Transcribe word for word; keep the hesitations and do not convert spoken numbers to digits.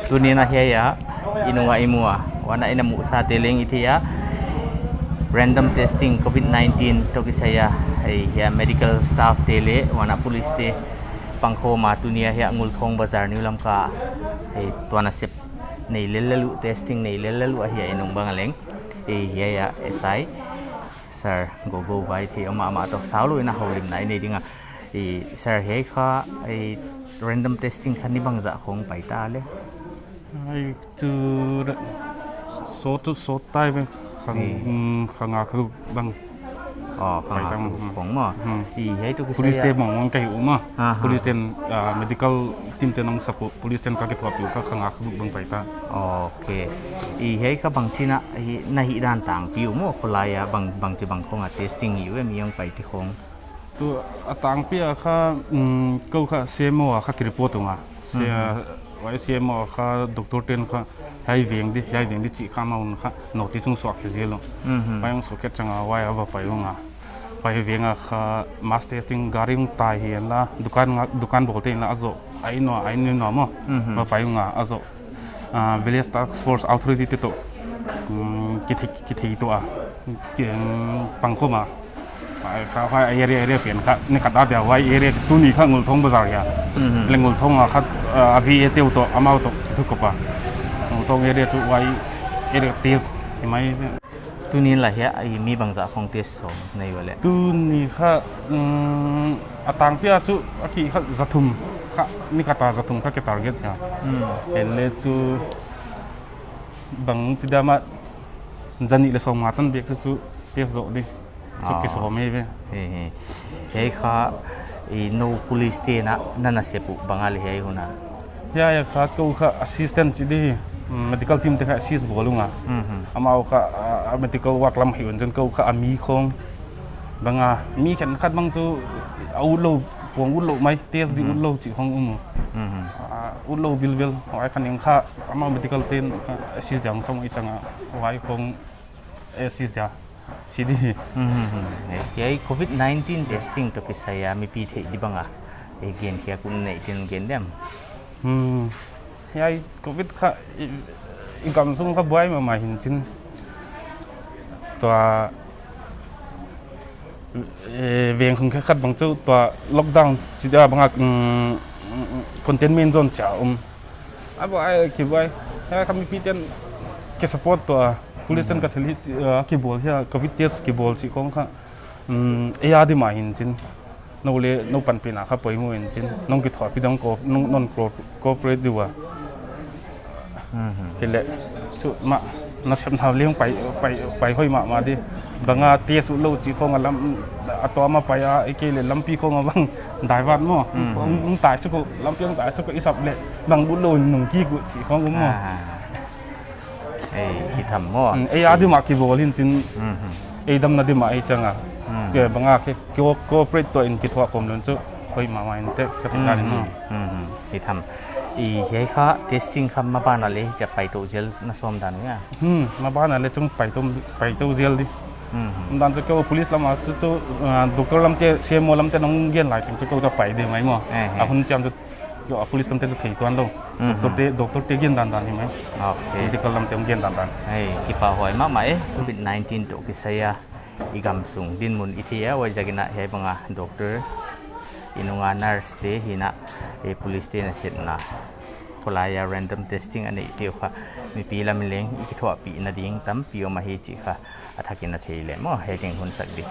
Tuni'n a hiai a, i nung a i mu a, huan a i na muhsa te leng i thei a, random testing covid nineteen toh kisai a, hiai a medical staff te leh huan a police te pangkhawm a, tuni a hiai a Ngulthong Bazar New Lamka, hiai tuan a sep nei lel lel uh, testing nei lel lel uh a hiai a i nung bang a leng. Hiai a S I Sir Gogo Vai thei om a, amah toh saulou in a houlimna i nei ding a. Sir, hiai kha random testing kha ni bangzah khong pai ta le? Ai chu, sawt chu sawt tai ve. Kha, hmm, kha nga kha guk bang. Oh, kha nga kha guk khong maw. Hmm. Hiai toh kisai a police te mong mong ka hi uh maw. Aha. Police ten, ah, medical team ten hong support, police ten ka kithuahpih uh kha, kha nga kha guk bang pai ta. Okay. Hiai kha bangchin a, na hihdan tangpi uh maw, kholai a bang, bangchi bang khong a testing hi uh em, i hong pai te khong? Tu a tangpi a kha, um, kou kha C M O a kha ki report ung a. Se, huai C M O a kha doctor ten kha hiai veng di, hiai veng di chih kha amau kha notice hong suak khe zel uh. Mhm. Huai hong suak khe chiang a huai a va pai ung a. Huai veng a kha mass testing gari hong tai hi la, dukan nga, dukan bawl te in la a zoh, a inn ua, a inn ua maw. Mhm. Va pai ung a, a zoh. Ah, Village Task Force Authority te toh, um, kithei, kithei toh a, ki, um, pangkhawm a. Huai kha, huai area, area pen kha, ni khat a dia, huai area tuni kha Ngulthong Bazar hia. Mhm. Leh Ngulthong a kha, ah, a V A te uh toh, amau toh kithukop a. Ngulthong area chu huai area test hi mai. Tuni'n la hiai a mi bangzah khong test sawm nei ua le? Tuni kha, um, a tangpi a chu a ki kha za thum kha, ni khat a za thum kha ki target hia. Hmm. Ei leh chu bangchi dia mah za nih leh sawmnga tan bek chu, chu test zoh di. Chu ki sawm mai ve. He, he. Hiai kha, i nou police te na, na na sep uh bang a le hiai hun a? Hiai a kha kou kha assistant chi di, mm, medical team te kha assist bawl ung a. Mhm. Amau kha, ah, medical work lam hi un, chun kou kha a mi khong bang a, mi khenkhat bang chu a utlou, puang utlou mai, test di utlou chih khong um. Mhm. Ah, utlou bilbel, huai kha ning kha, amau medical ten kha assist dang sawm i chiang a, huai khong assist dia. Chi di. Hmm, hmm, hmm. Eh, hiai covid nineteen testing toh kisai a mipi theih di bang a, eh, gen khiak uh nei tin gen diam? Hmm. Hiai covid kha i, i gamsung kha buai mahmah hi'n chin. Tua, eh, veng sung kha khat bang chu tua lockdown chi dia bang a, mm, containment zone chia um. A buai, ki buai. Hiai kha mipi ten ki support tua, police ten ka thil hi, ah, ki bawl hia, covid test ki bawl chih khong kha. Um, ei a di mah hi'n chin. Nou leh nou panpihna kha poimoh in chin. Nong kithuahpih ding ko, nong, non co-, cooperate di ua. Mhm. Kei leh, chu mah, na sepna leng pai, pai, pai hoih mahmah di. Bang a test utlou chih khong a lam, a tua mah pai a, ei kei leh lampi khong a bang, divert maw. Mhm. Hong, hong tai suk uh, lampi hong tai suk uh, i sap leh, bang utlou nung kik uh chih khong um maw. Ah. Ei, ki tham maw. Mm, ei a di mah ki bawl hi'n chin. Mhm. Ei damna di mah ei chiang a. Mm. Kei bang a kei, kei cooperate tua in kithuah khawm lou in chu, hoih mahmah in te, ka theihna in maw. Mhm. Mhm. Ki tham. I hiai kha testing kha maban a leh chia paitou zel na sawm dan uh hia? Hmm, maban a leh chung paitou, paitou zel di. Mhm. Dan chu kei police lam a chu, chu, ah, doctor lam te, C M O lam te nong gen lai teng chu kei ta pai di mai maw. Eh, eh. A hun chiam chu, kei a police lam te chu thei tuan lou. Mhm. Doctor te, doctor te gen dandan hi mai. Okay. Medical lam te gen dandan. Hei, kipahhuai mahmah e, covid nineteen toh kisai a i gamsung dinmun i thei a, huaiziakin a hiai bang a doctor, i nung a nurse te hi'n a, eh, police te nasepna, kholai a random testing a neih te uh kha, mipi lam in leng i kithuahpihna ding tampi om ahi chih kha, a thak in a thei leh maw, hiai teng hun sak di.